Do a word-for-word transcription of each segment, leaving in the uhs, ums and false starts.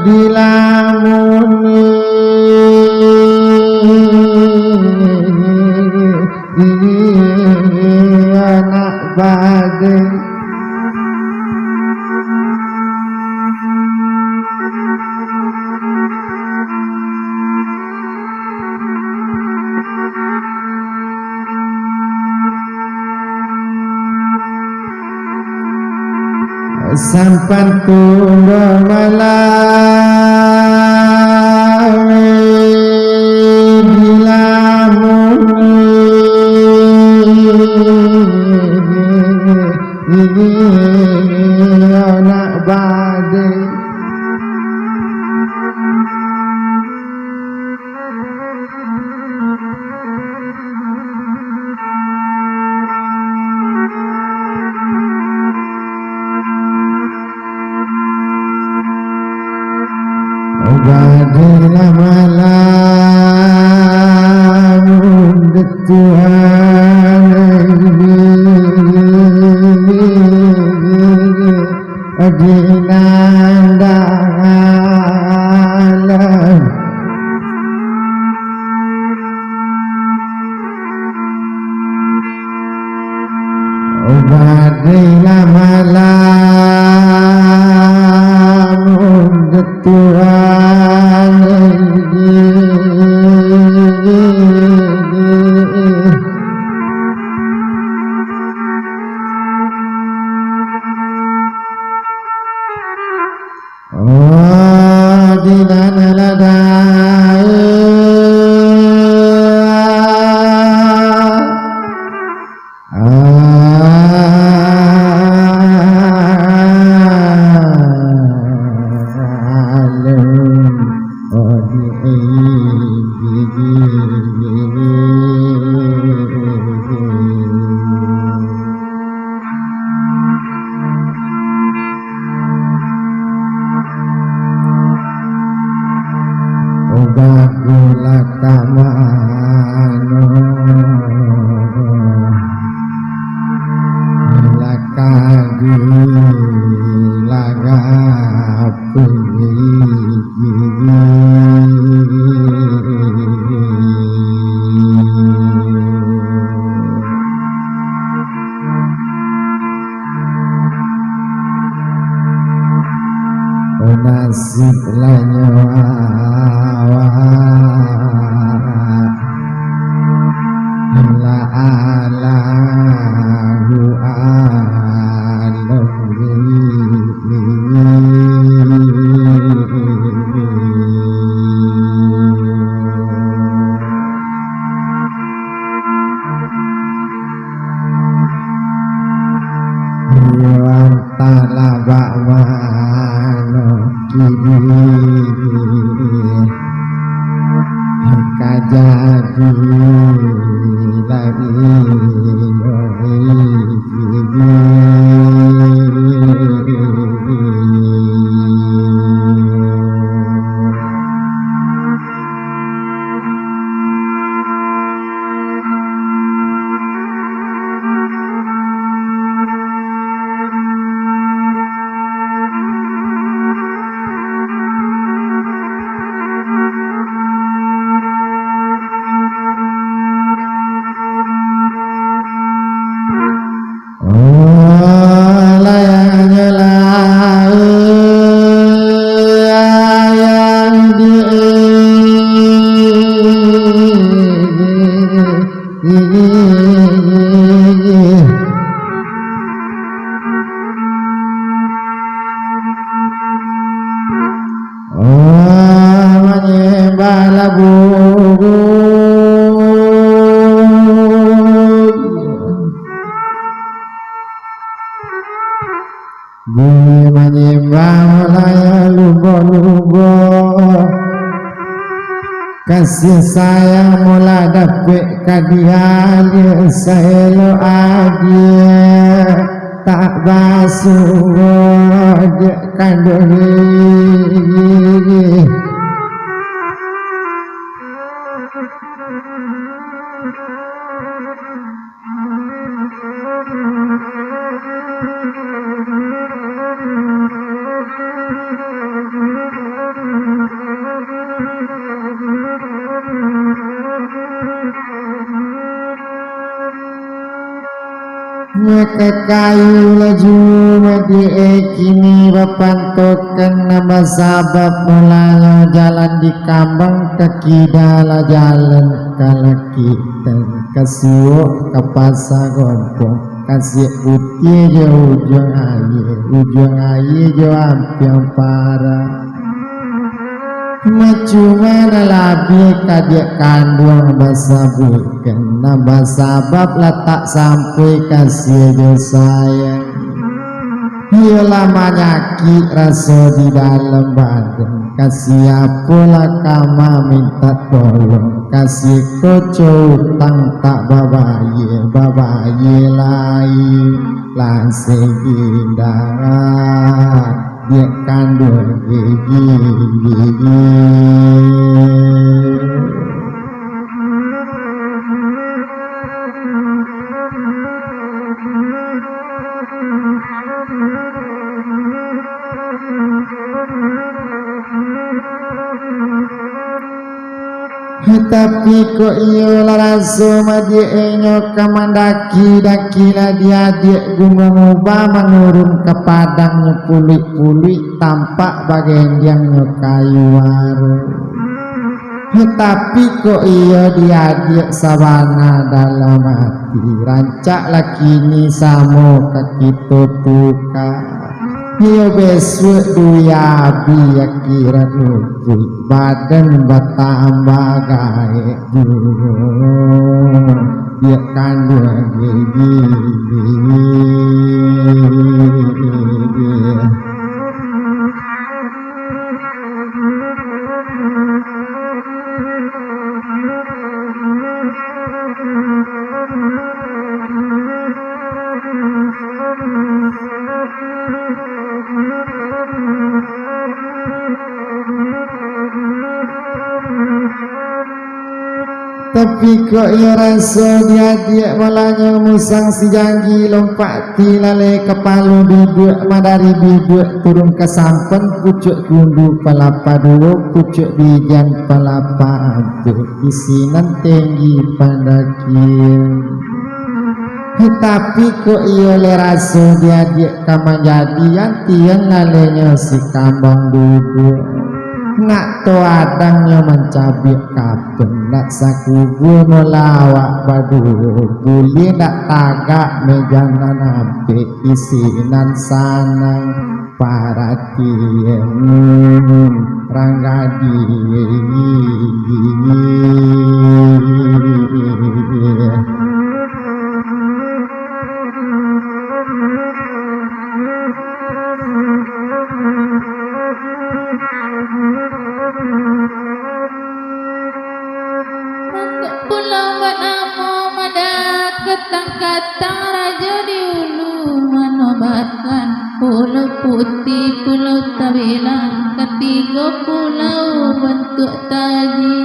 Dilamuni anak badai. Sampan tunggu malam dilamuni anak badai. Ubadilah malam Tuhan di nan dalam. Ubadilah malam Tuhan. Oh, di nan ladai. Bagulah ka mano, lah ka dilagak. Nasib lanyo awak lah Allahu alam. Iyo antahlah bak mano kini ka jadi lagi. Oh, layaknyo lai ayang di Oh, manyembah labuh. Di manyembah layaknyo lumba-lumba. Kasih sayang molah dapek ka diagiah saelok agiah. Tak basuo dek kanduang. Maka kayu lah juo madiak e kini bapantokan, nan basabab mulanyo jalan di kambang ka kida lah jalan ka lakitan, ka siwok ka pasa gompong, ka siak putiah jo ujuang aia, ujuang aia jo ampiang parak. Macuma nan labiah ka diak kanduang basabuik, nan basabab lah tak sampai kasia jo sayang. Iyolah manyakik raso di dalam badan, ka siapolah ka mamintak tolong, ka siko co utang tak babayia, babayia lai lah sagindang. Diak kanduang gigi, gigi. Tapi kok iyo lah raso madiak e nyo ka mandaki-daki lah di adiak gunuang Uba manurun ka padang nyo puluik-puluik tampak bagendiang nyo kayu aru. Tapi kok iyo di adiak sabana dalam ati, rancak lah kini samo ka kito tuka. Iyo besuak dunia abih akhirat lupuik, badan batambah gaek juo. Diak kanduang gigi. Tapi kok iyo raso di adiak, malanyo musang si janggi, lompat ti lalai kapalo biduak, madari biduak turun ka sampan, pucuak kundu palapa duo, pucuak bijan palapa ampek, di sinan tinggi pandakian. Tapi kok iyo lai raso di adiak ka manjadi, antian lalainyo si kambang duduak. Nak to adangnyo mancabiak kapen, nak sakubua malawak baduo, buliah nak tagak meja nan ampek, di sinan sanang paratian rang gadih. Pulau banamo Madah, katang-katang rajo di ulu manobatkan, pulau putiah, pulau tabilang, katigo pulau bantuak taji.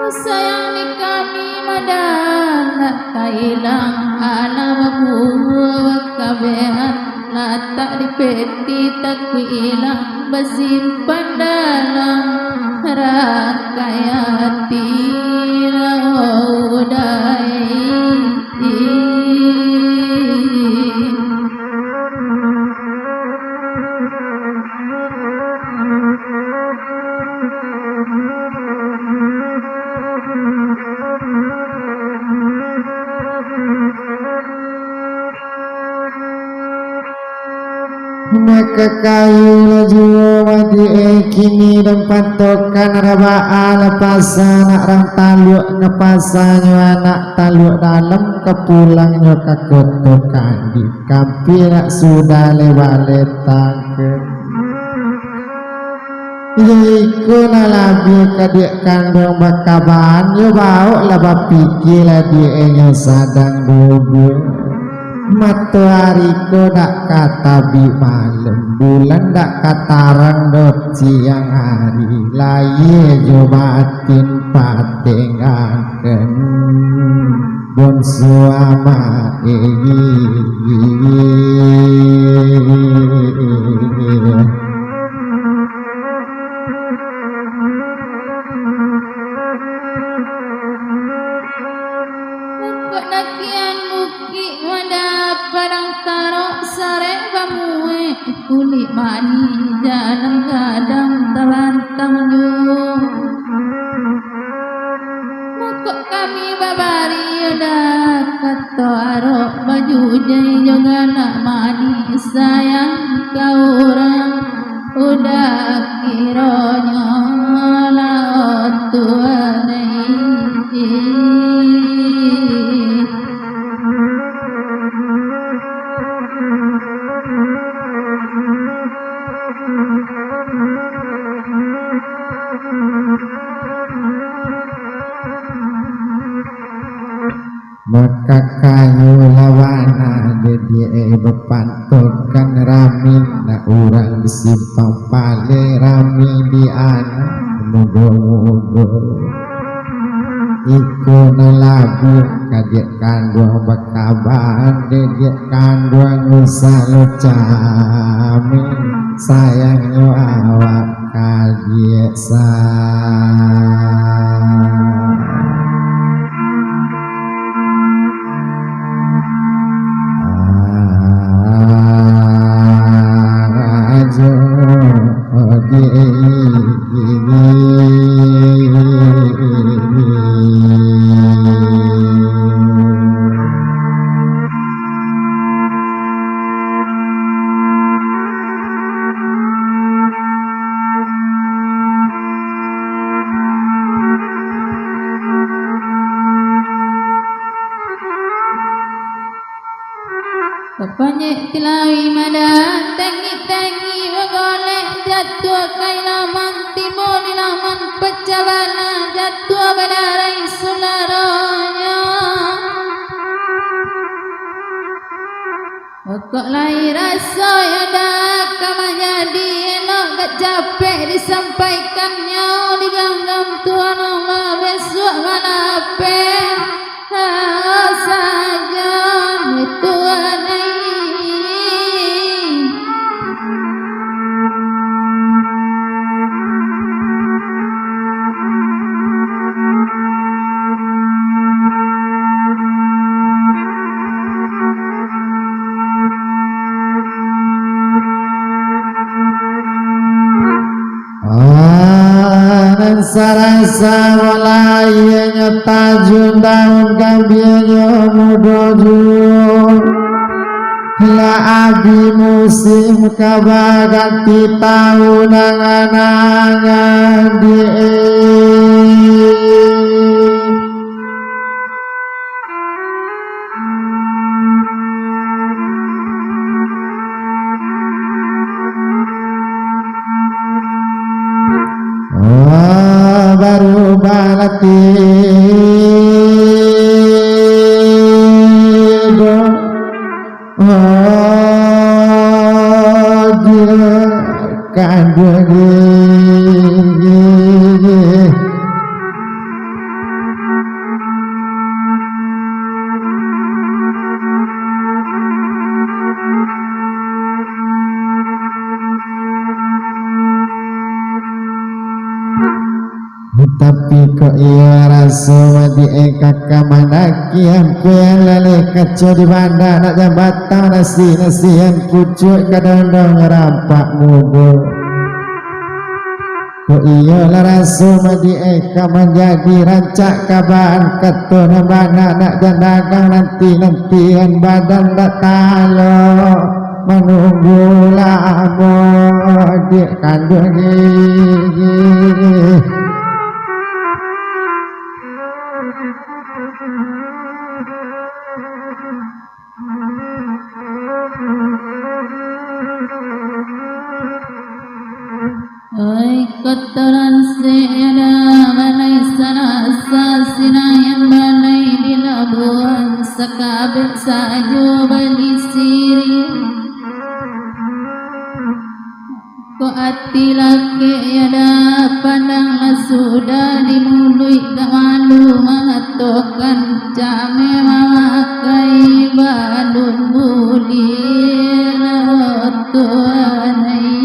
Sayang di kami Madah, nak ka ilang, alah babuah bakabehan, latak di peti takuik ilang, basimpan dalam rakai ati lah, oh, dai. Maka kayu lah juo madiak e kini, dan pantokan rabaa lah pasa, nak rang taluak ka pasanyo, anak taluak dalam ka pulangnyo ka koto Kandik, kampia nak sudah lai baletakan. Iyo iko nan labiah ka diak kanduang bakabaan, yo baoklah bapikia lah diak e nyo sadang duduak. Matoari ko dak ka tabik malam, bulan dak ka tarang doh siang ari, lahia jo batin patenggakan. Bonso amak e. Dakian bukik mada padang tarok sarek bamuek, kulik manih jalan gadang talantang juo. Mangko kami babari yo dah, kato arok bajujai jo ganak manih sayang ka urang. Udah kironyo lah, oh Tuhan ai. Maka kayu lawana dek, eh, bapantokan rami, nak urang di simpang paleh rami di anak mudo-mudo. Iko nan labuah ka diak kanduang bakaban dek diak kanduang usah lo cami, sayangnyo awak ka diak sa. Ajo. Bapanyek tilawik madan, tengik-tengik bagolek, jatuah ka ilaman, tibo di laman pacah balah, jatuah badarai sudaronyo. Pokok lai raso yo dah ka manjadi, elok gak capek disampaikannyo, diganggam Tuhan Allah bisuak malapeh. Sajan Tuhan ai. Ah, sarasa walaianyo tajun daun, gabianyo mudo juo. Lah abih musim ka baganti taun, angan-angan di. Oh, baru balatih do. Oh, dia kanduang. Tapi kok iyo raso madiak, eh, kaka mandaki, ampiang laleh kaco di banda, nak jambatan nasi-nasian, pucuak ka dondong rampak mudo. Kok iyo lah raso madiak, eh, ka manjadi rancak kaban, kato nan bana nak jan dagang nanti-nantian, badan dak talok. Manunggu lamo diak kanduang. Oi, kotoran seada balai salasa, sinayan balai di labuah, sakabek sajo bali siriah. Kok ati lakek yo dah, pandang lah sudah, di muluik dak malu mangatokan, cameh mamakai balun buliah, oh Tuhan ai.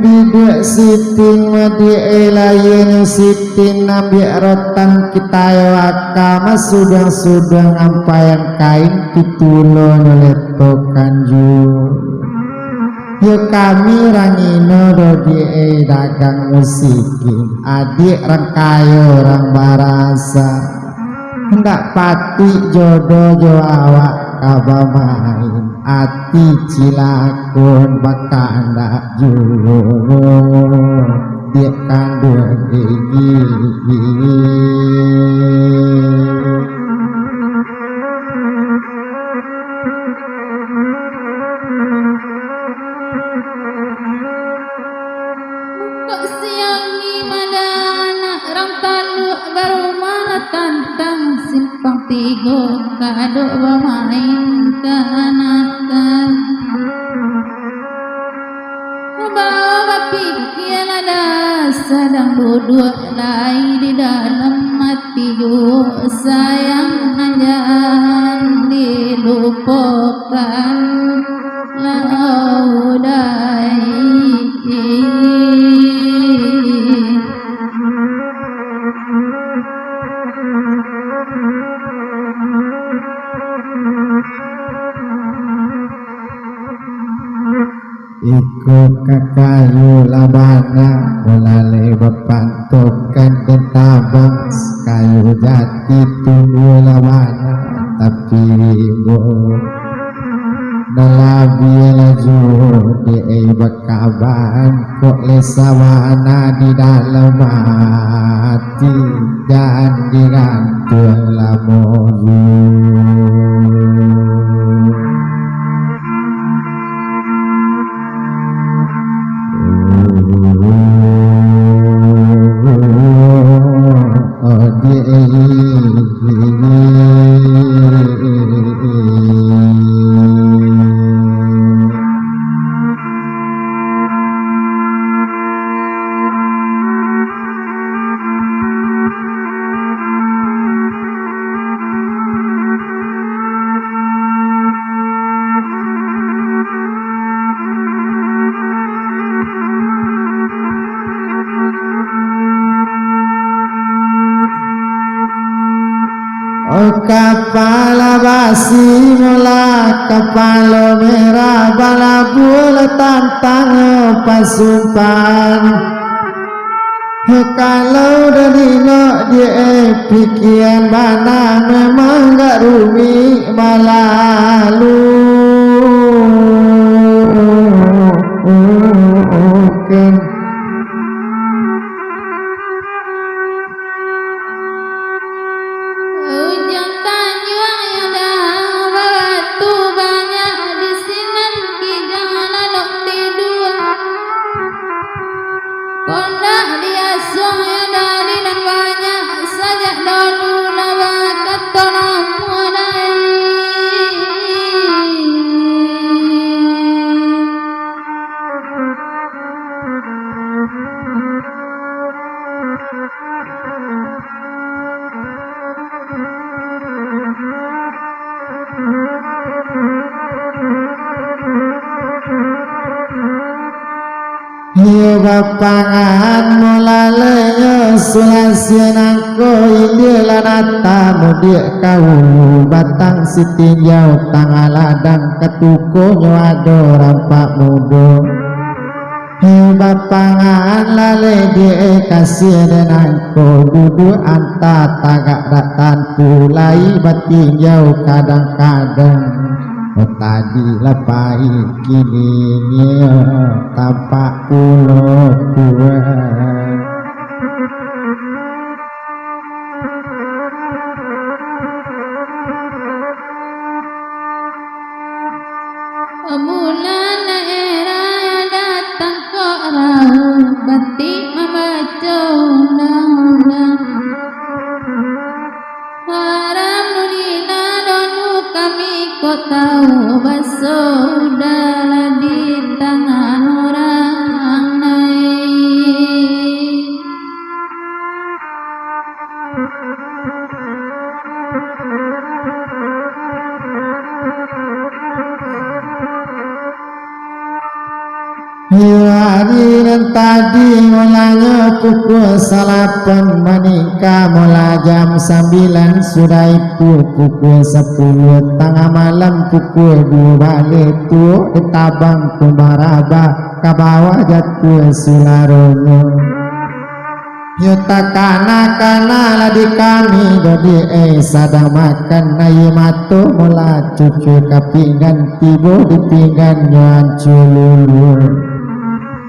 Iduik sitin madiak e lain sitin ambiak rotan kitayo aka masuduang-suduang ampaian kain pitulonyo letokan juo. Yo kami rang ino do diak e dagang musikin, adiak rang kayo rang barasa. Ndak patuik jodoh jo awak ka bamain, ati cilako bakandak juo, diak kanduang gigi. Kok siang ni mada anak rang taluk barumah lah tantang simpang tigo kadok bamain kaanakan. Bawa bapikia lah dah sadang duduak lai di dalam ati juo sayang nan jan dilupokan. Laudai. Iko ka kayu lah bana, mulalai bapantokan den tabang, kayu jati tumbuah lah bana, tapi rimbo. Nan labiah lah juo dek ai bakaban, kok lesa bana di dalam ati, jan digantuang lamo juo. Kapala basi mola, kapalo merah balabuah lah tantang pasumpaan. Kalau dari nak dipikian bana memang gak rumik malalu. Ujuang tanjuang yang dah babatu banyak di sinan kijang lalok tidua. Kondak diasuah yang dari nan banyak sajak dulu lah bakato namuah dai. Iyo bapangan mulalinyo sulasian angko ilia lanata mudiak ka ulu batang sitinjau tangah ladang katukonyo ado rampak mudo. Bapangan laleh diek kasiah den angko, duduak anta tagak dak tantu, lai batinjau kadang-kadang, tadi lah pai kini nyo tampak pulo pulang. Bulan daerah datang kok rahu, batik mambaco undang-undang. Alhamdulillah, dulu kami kok tahu baso, udah lah di tangan orang lain. Iyo, Ari nan tadi mulanyo pukua salapan, maningka mula jam sambilan, sudah itu pukua sapuluah tangah malam, pukua duo baleh tu ditabang kumbang rabah, ka bawah jatuah sularonyo. Yo takana-kana lah di kami, dodi eh sadang makan, aia mato mula cucua ka pinggan, tibo di pinggannyo ancua luluah.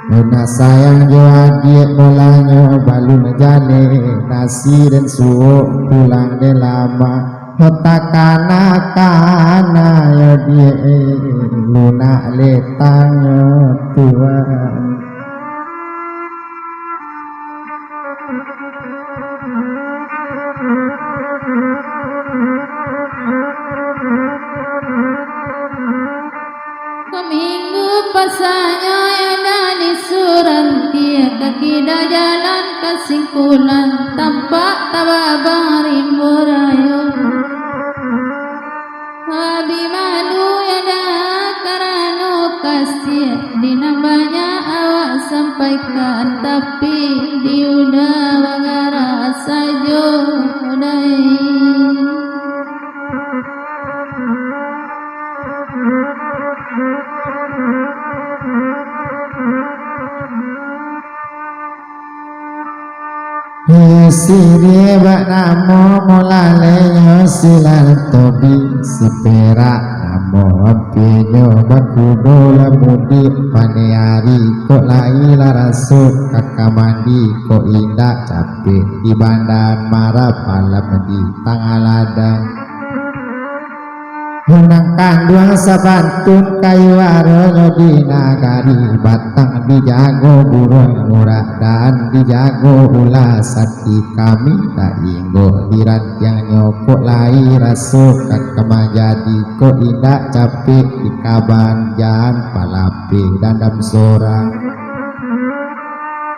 Lunak sayang jo adiak mulanyo, balun jaleh nasi den suok pulang den lamak. Ho takana-kana yo diak, lunak letangnyo tuan. Saminggu puasanyo yo dah disurantiak, kaki dah jalan ka Singkulang, tampak tababang rimbo rayo. Abi malu yo dah karano kasiak, di nan banyak awak sampaikan, tapi di udah bagarak sajo dai. Siriah bak namo mulalehnyo Silar Tobi, si perak namo ampianyo, bakudo lah mudiak, paneh ari kok lai lah rasuk, ka kamandi kok indak capek, di Banda Marap malam di tangah ladang. Nan kanduang sabantun kayu aronyo di nagari Batang, dijago buruang murak dan dijago ulah sati kami, tak inggo di rantiangnyo kok lai raso ka ka manjadi, kok indak capek di kaban jan palapeh dandam sorang.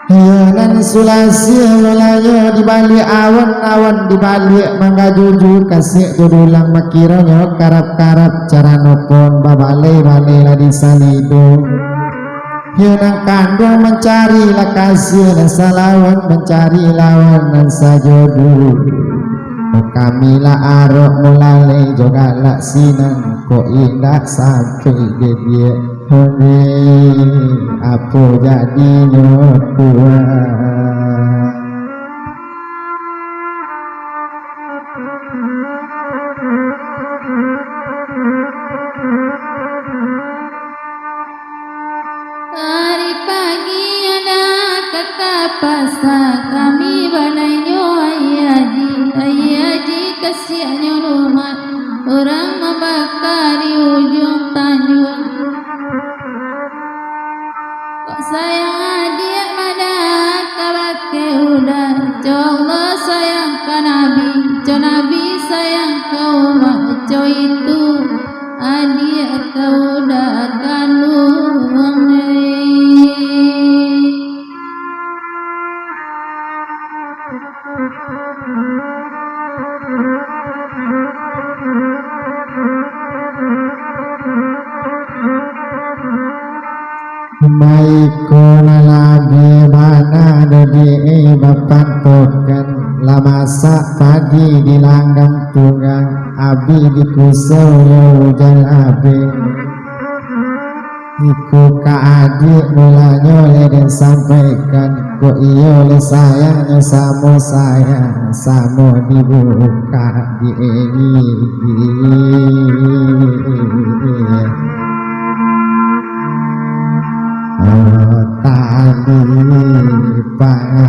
Iyo nan sulasiah mulanyo di baliak awan, awan di baliak manggajuju, kasiak jo dulang makironyo karap-karap, carano pon babalai-balai lah di salido. Iyo nan kanduang mancari lah kasiah, nan salawan mancari lawan nan sajodo. Kami lah arok mulalai jo galak sinan, kok indak sampai didiak. Hei, apo jadinyo tuan? Ari pagi anak ka pasa, kami banainyo aia aji, aia aji kasiaknyo lumak, urang mambaka di ujuang tanjuang. Kok sayang adiak madah kabake udah, co Allah sayang ka Nabi, co Nabi sayang ka umat, co itu adiak ka udah kanduang. Baiko nan labiah bana dodiak bapantokan, lah masak padi di langgang tunggang, abih dikusau yo ujan abih. Iko ka adiak mulanyo lai den sampaikan, kok iyo lai sayangnyo samo sayang, samo dibukak di gigi. Oh, tali pangabih.